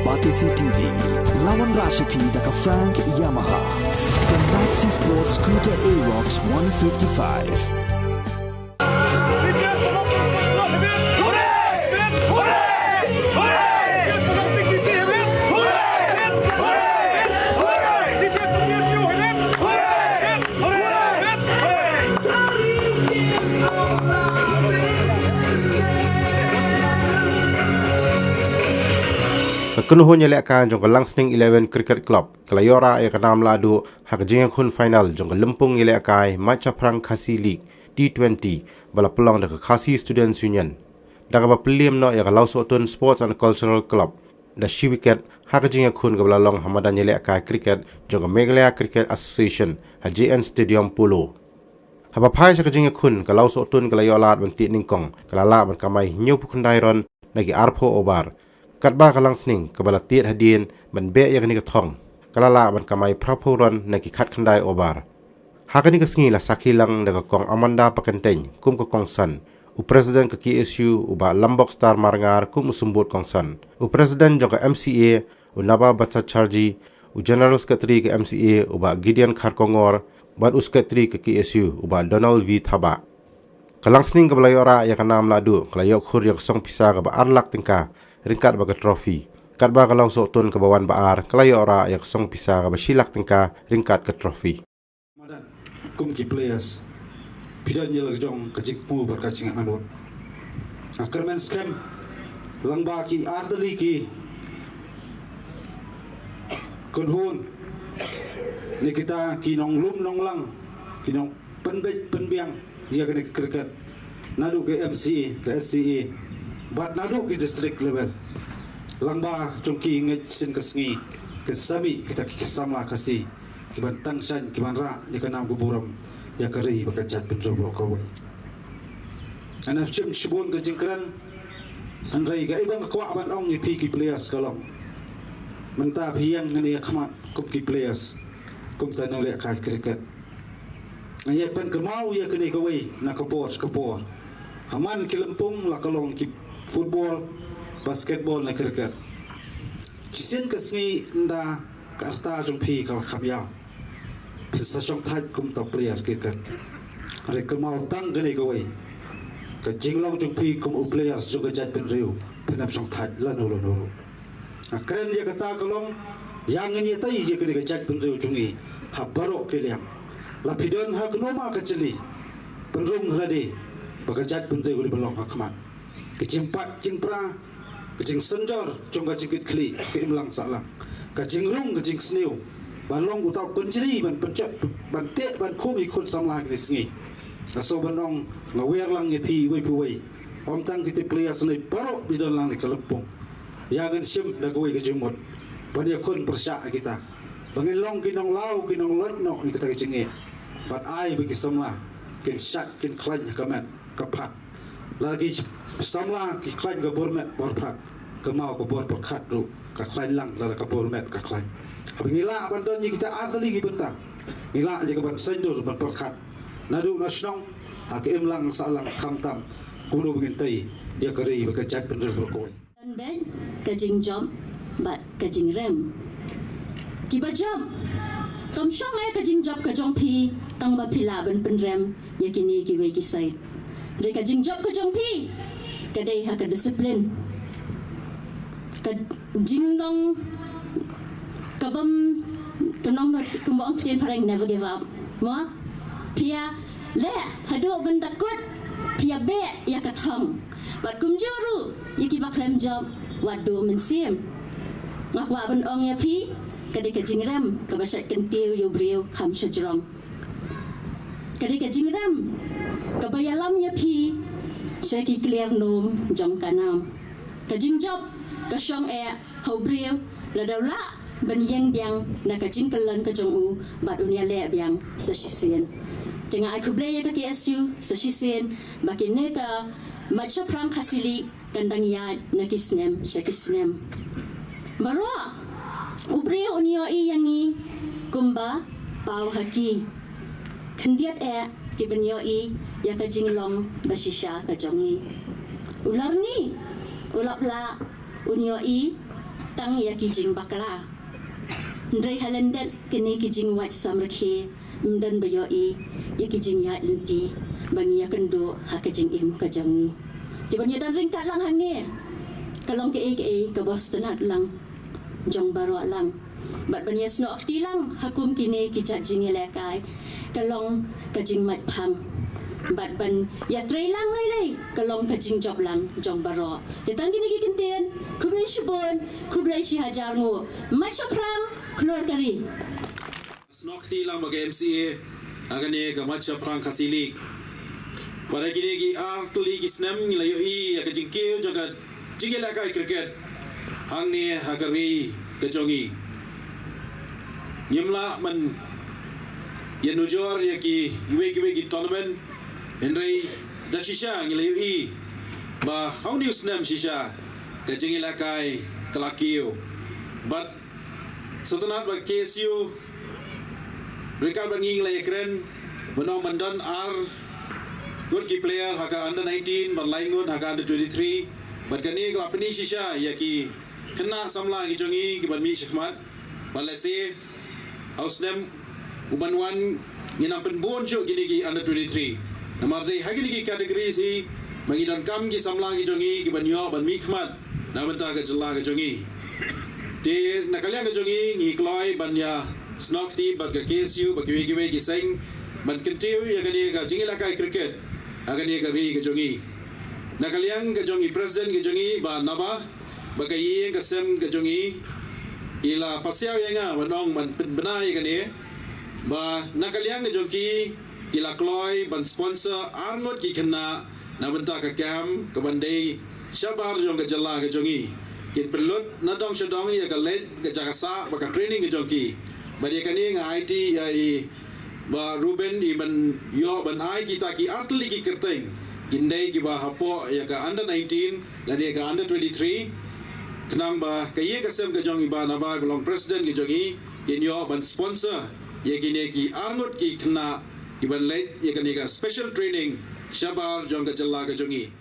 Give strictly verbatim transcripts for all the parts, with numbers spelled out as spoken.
Batesi T V, la wanrah sha phi da ka Frank Yamaha. The Maxi Sport Scooter Aerox one fifty-five. Ka kynhun ïalehkai jong ka Langsning Eleven Cricket Club ka la ïoh rah ïa ka nam lahduh ha ka jingïakhun final jong ka lympung ïalehkai Mait Shaphrang Khasi League T twenty ba la pynlong da ka Khasi Students Union, da kaba pynliem noh ïa ka Lawsohtun Sports and Cultural Club da shi wicket ha ka jingïakhun kaba la long ha madan ïalehkai cricket jong ka Meghalaya Cricket Association ha J N Stadium, Polo. Haba phai sha ka jingïakhun, ka Lawsohtun ka la ïoh lad ban tih nyngkong, ka la lah ban kamai hynñiewphew khyndai run na ki arphew over. Katba ka Langsning kaba la tied hadien ban beh ïa kane ka thong, ka la lah ban kamai phraphew run na ki khatkhyndai over. Ha kane ka sngi la sakhi lang da ka Kong Amanda Pakenteng kum ka kongsan, u President ka K S U u Bah Lambok Star Marngar kum u symbud kongsan, u President jong ka M C A u Naba Bhattacharjee, u General Secretary ka M C A u Bah Gideon Kharkongor, bad u Secretary ka K S U u Bah Donald V Thabah. Ka Langsning kaba la ïoh rah ïa ka nam lahduh ka la ïoh khur ïa ka song pisa kaba ar lak tyngka ryngkat bad ka trophy, katba ka Lawsohtun kaba wan ba ar ka la ïoh rah ïa ka song pisa kaba shi lak tyngka ryngkat ka trophy. Madan, kum ki players, phi don ïa la ka jong ka jingthmu bad ka jingangnud. Nga kyrmen skhem, lyngba ki artylli ki kynhun, ne kita ki nonglum nonglang, ki nongpynbeit pynbiang ïa kane ka cricket, naduh ka M C A, ka S C A, bad naduh ki district level. Lyngba jong ki ngeit sien ka sngi, ka sami kita ki samla Khasi kiban tang shaiñ, kiban rah ïa ka nam ka burom ïa ka ri bad ka jaitbynriew baroh kawei. Ngan ym shim shibun ka jingkren, hynrei kaei ba nga kwah ban ong ïa phi ki players ka long, mynta phi ïeng hangne ha khmat kum ki players, kum ki nonglehkai cricket. Nga ïa pynkynmaw ïa kane kawei na ka por sha ka por. Ha man ki lympung la ka long ki football, basketball ne cricket. Shisien ka sngi ynda ka rta jong phi ka la kham ïaw, phin sa shong thait kum uta u player cricket. Hynrei kynmaw tang kane kawei, ka jinglong jong phi kum u player jong ka jaitbynriew, phin ym shong thait lano lano ruh. Nga kren ïa kata ka long, ïa ngin ïatei ïa kane ka jaitbynriew jong ngi ha baroh ki liang. La phi don ha kano ma ka jylliew, pynrung ha lade ba ka jaitbynriew ka dei ban long ha khmat. Ka jingpait jingpra, ka jingsynjor jong ka jingkit khlieh, ka imlang sahlang, ka jingrung ka jingsniew, ban long uta u kynjri ban pynjot, ban teh ban khum ïa ki khun samla kine ki sngi. Nga sngew ban ong, nga wer lang ïa phi iwei pa iwei, ym tang kita ki players ne baroh ba don lang ha ka lympung. Ïa ngin shim da kawei ka jingmut ban ïakhun pyrshah ïa kita, ba ngin long ki nonglaw ki nongloit noh ïa kita ki jingeh, bad ai ba ki samla kin shait kin khlaiñ ha ka met ka phad. Lada ki samla ki khlaiñ ka bor met bor phad, kynmaw ka bor pyrkhat ruh ka khlaiñ lang lada ka bor met ka khlaiñ. Haba ngi lah ban don ïa kita artylli ki bynta, ngi lah ïa ka ban saiñdur ban pyrkhat naduh na shnong ha ka imlang sahlang, khamtam kumno ba ngin tei ïa ka ri bad ka jaitbynriew baroh kawei. Don beit ka jingjop bad ka jingrem. Kiba jop, kam shong eh ka jingjop ka jong phi tang ba phi lah ban pynrem ïa kine kiwei ki side. Hynrei ka jingjop ka jong phi ka dei ha ka discipline, ka jinglong, ka bym, ka nong, kumba ong ktien phareng, never give up. Mo, phi ïa leh haduh ban da kut, phi ïa beh ïa ka thong. Bad kumjuh ruh ïa kiba khlem jop, wat duh mynsiem. Nga kwah ban ong ïa phi, ka dei ka jingrem kaba shait kyntiew ïa u briew kham shajrong. Ka dei ka jingrem kaba ïalam ïa phi sha ki kliar nym jong ka nam. Ka jingjop ka shong eh ha u briew lada u lah ban ïeng biang na ka jingkyllon ka jong u bad un ïaleh biang sa shisien. Te nga ai khublei ïa ka K S U sa shisien ba kine ka Mait Shaphrang Khasi League kan dang ïaid na ki snem sha ki snem. Baroh u briew un ïohi ïa ngi kumba paw ha ki. Khyndiat eh kiban ïohi ïa ka jinglong ba shisha ka jong ngi. U lorni u lap lah un ïohi tang ïa ki jingbakla. Hynrei ha lyndet kine ki jingwad samrkhie, ym don ba ïohi ïa ki jingïaid lynti ba ngi ïakynduh ha ka jingim ka jong ngi. Te ban ïadon ryngkat lang hangne, ka long kaei kaei kaba sngewtynnat lang jong baroh lang. Bad ban ïasnoh kti lang ha kum kine ki jait jingïalehkai, ka long ka jingmait phang. Bad ban ïatrei lang lei lei, ka long ka jingjop lang jong baroh. Te tang kine ki kyntien, khublei shibun, khublei shihajar nguh. Mait shaphrang, khlur ka ri. Snoh kti lang bad ka M C A ha kane ka Mait shaphrang Khasi League. Bad ha kine ki artylli ki snem ngi la ïohi ïa ka jingkiew jong ka jingïalehkai cricket hangne ha ka ri ka jong ngi. Ngim lah ban ïanujor ïa kiwei kiwei ki tournament, hynrei da shisha ngi la ïohi ba ha une u snem shisha ka jingïalehkai ka la kiew. Bad sngewtynnat ba K S U ryngkat bad ngi ngi la ïakren ban ong ban don ar ngut ki player ha ka under nineteen bad lai ngut ha ka under twenty-three. Bad kane ka la pyni shisha ïa ki khynnah samla ki jong ngi kiban mih shakhmat. Bad lehse ha u snem uban wan ngin nang pynbun shuh kine ki under twenty-three. Namar dei ha kine ki categories hi ba ngi donkam ki samla ki jong ngi kiban ïoh ban mih khmat na bynta ka jylla ka jong ngi. Te na ka liang ka jong ngi ngi kloi ban ïasnoh kti bad ka K S U bad kiwei kiwei ki seng ban kyntiew ïa kane ka jingïalehkai cricket ha kane ka ri ka jong ngi. Na ka liang ka jong i president ka jong ngi Bah Naba, bad ka ïing ka sem ka jong i, i la pasiaw ïa nga ban ong ban pynbna ïa kane, ba na ka liang ka jong ki, ki la kloi ban sponsor ar ngut ki khynnah na bynta ka camp kaban dei shabar jong ka jylla ka jong i. Kin pynlut na dong sha dong ïa ka leit ka jaka sah bad ka training ka jong ki. Bad ïa kane nga aiti ïa i Bah Reuben i ban ïoh ban ai kita ki artylli ki kyrteng, kin dei kiba hapoh ïa ka under nineteen lane ïa ka under twenty-three. Khnang ba ka ïing ka sem ka jong i Bah Naba ba long president ka jong i, kin ïoh ban sponsor ïa kine ki ar ngut ki khynnah kiban leit ïa kane ka special training shabar jong ka jylla ka jong i.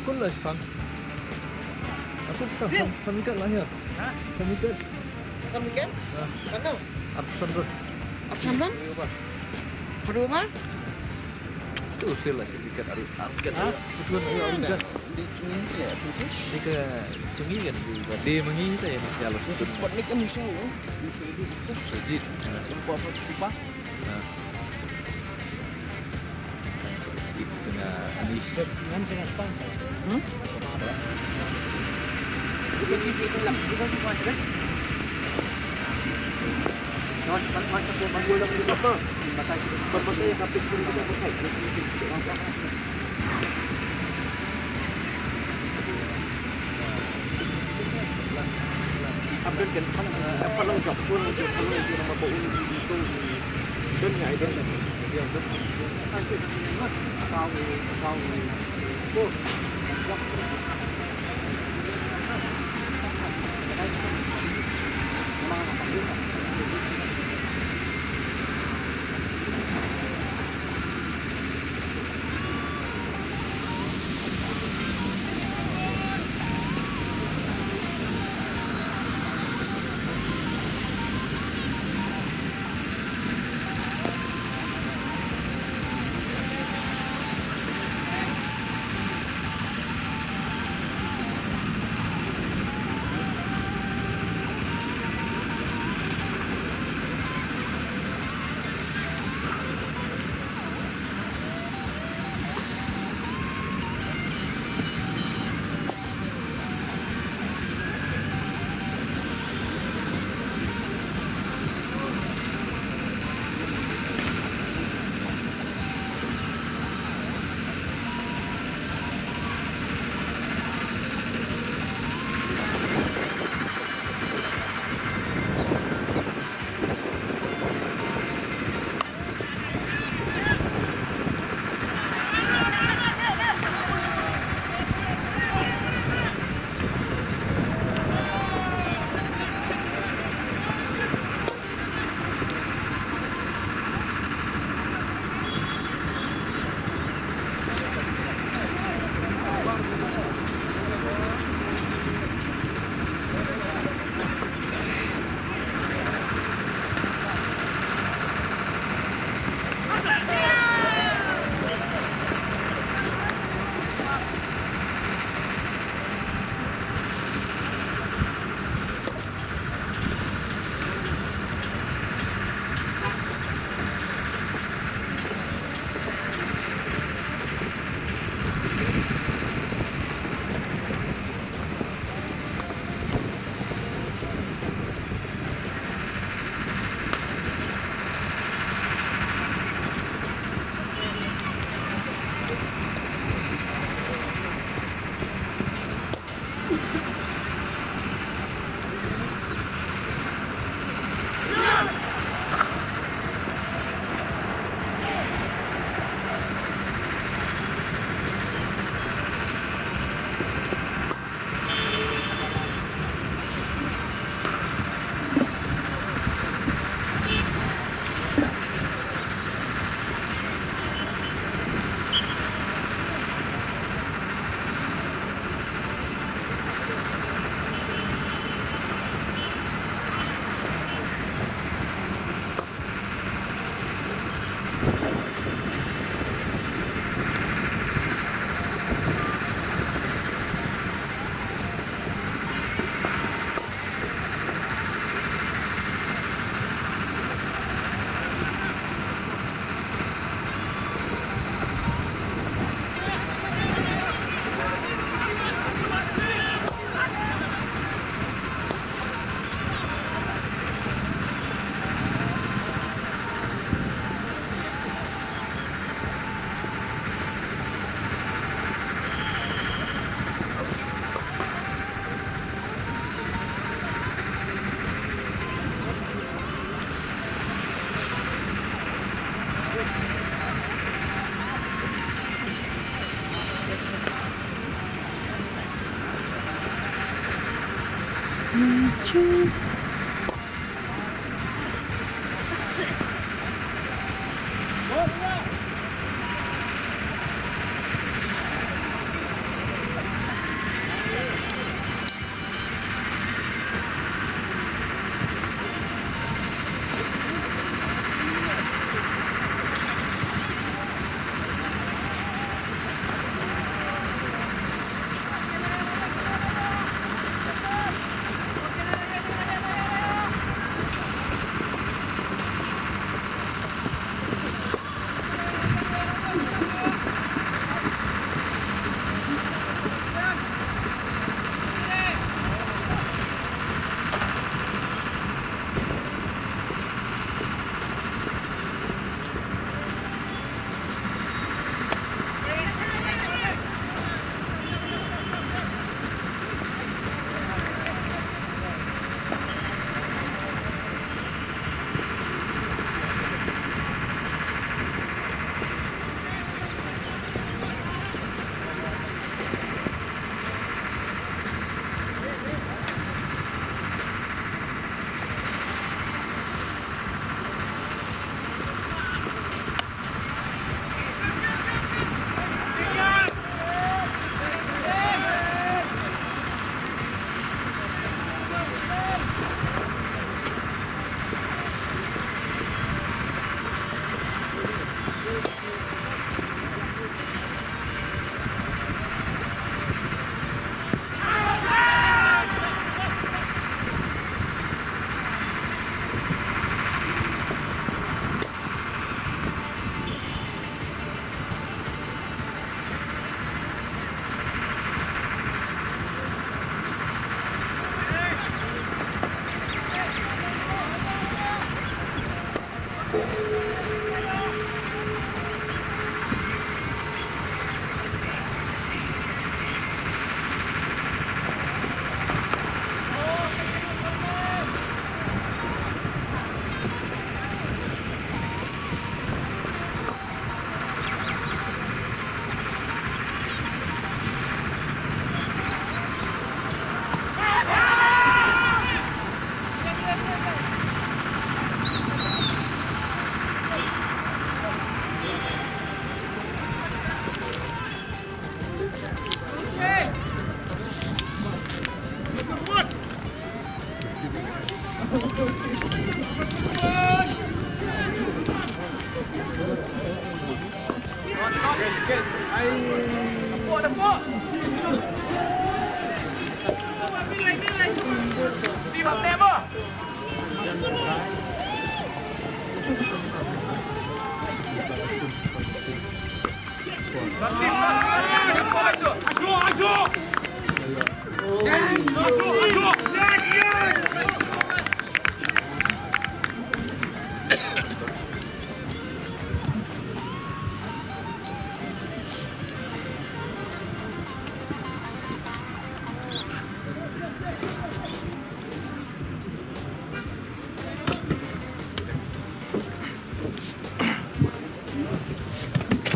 Akun la span. Akun span. Span, span kat lah ya. Ha? Span kat. Span kat? Ha. Span tu? Arsan tu. Arsan tu? Aduh, ma? Tu sila sila kat ari arkan. Ha? Betul, ayo, arkan. Di cungi ya, betul. Di ke cungi kan, di, di mengi saya masih halus. Itu spot ni kan musuh. Musuh itu. Sejit. Lupa apa, lupa. Nah. Kita tengah ni. Ngan tengah spang. Hmm?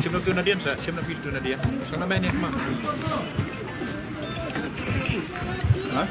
Shim na tu Nadien sa, shim na bil tu Nadien. Sa na meni ma. Ha?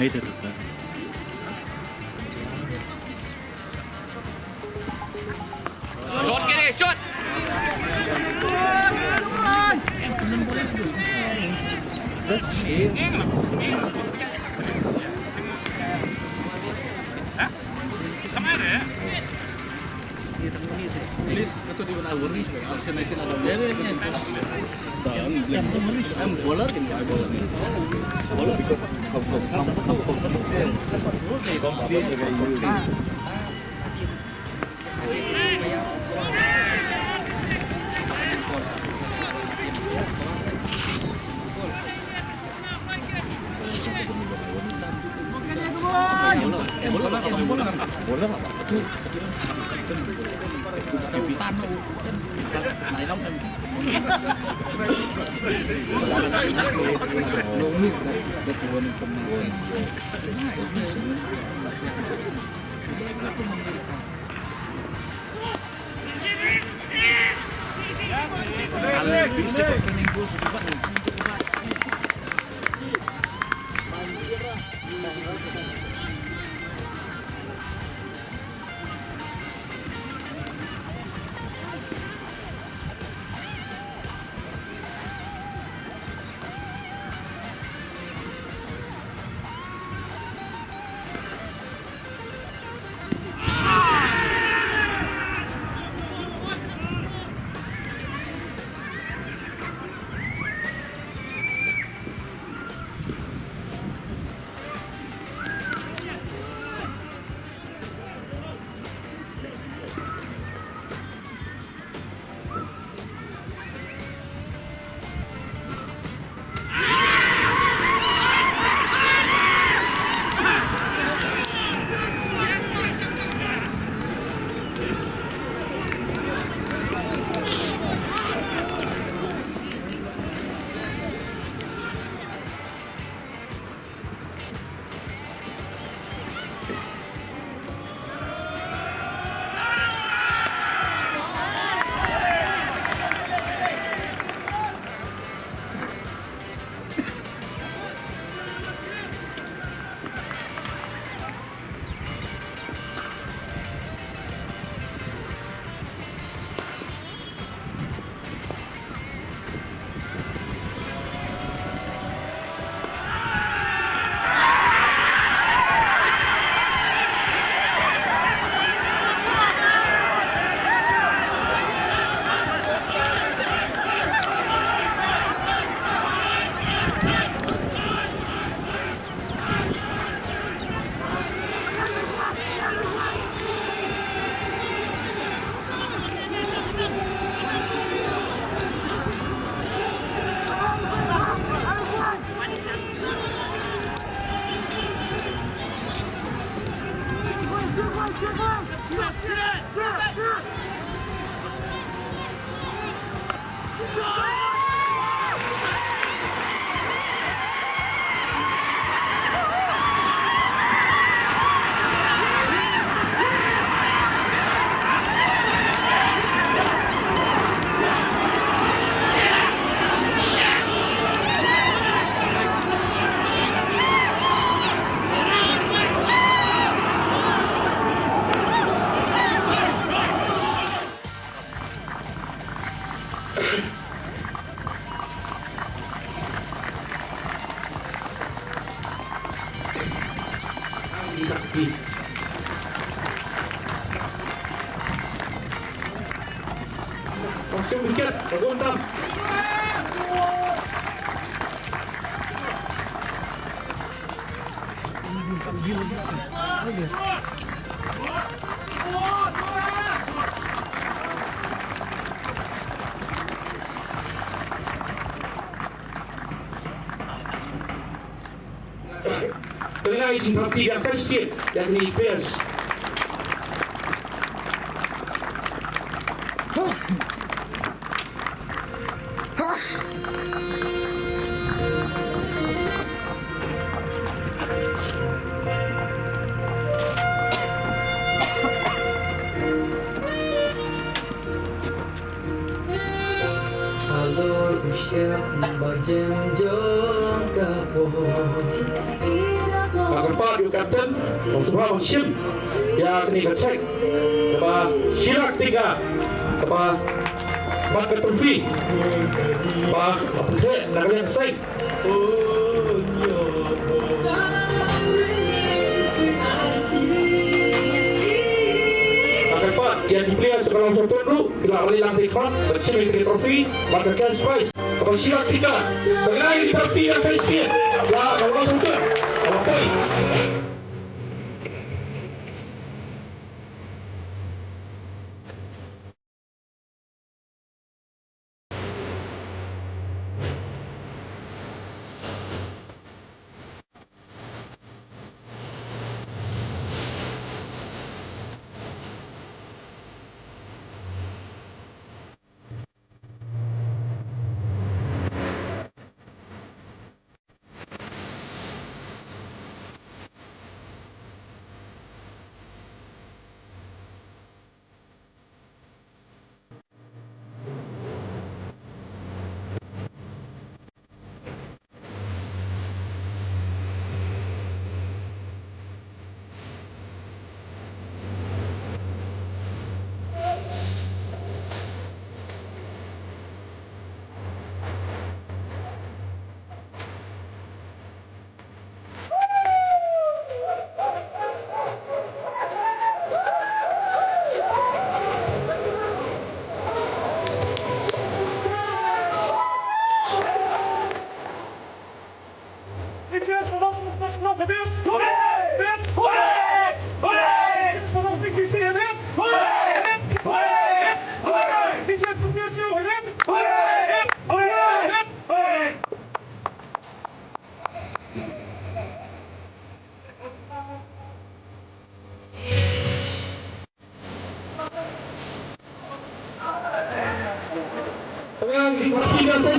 Hey, tuh, tuh, tuh. Shot kiri, shot. Sim wicket, bagun tam. Ka ngai jingpyrkhat ïa ka shisien ïa kine ki players. Halor u shyiap ba jem jong ka por. Nga kyrpad ïa u captain, u sngewbha ban shim ïa kane ka cheque kaba shi lak tyngka, kaba bad ka trophy ba pyntheh na ka liang ka seng. Nga kyrpad ïa ki players jong ka Long Sohtun ruh, ki la ralei lang da ki khmat ban shim ïa ka trophy bad ka cash prize kaba shi lak tyngka. Ba ngi ai ka trophy ïa ka shisien ïa ka Long Sohtun. Kaba poi. Ïa ka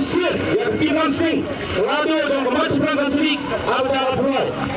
Fee Mansning, ka la dei jong ka Mawshynrang Council League, Upper District.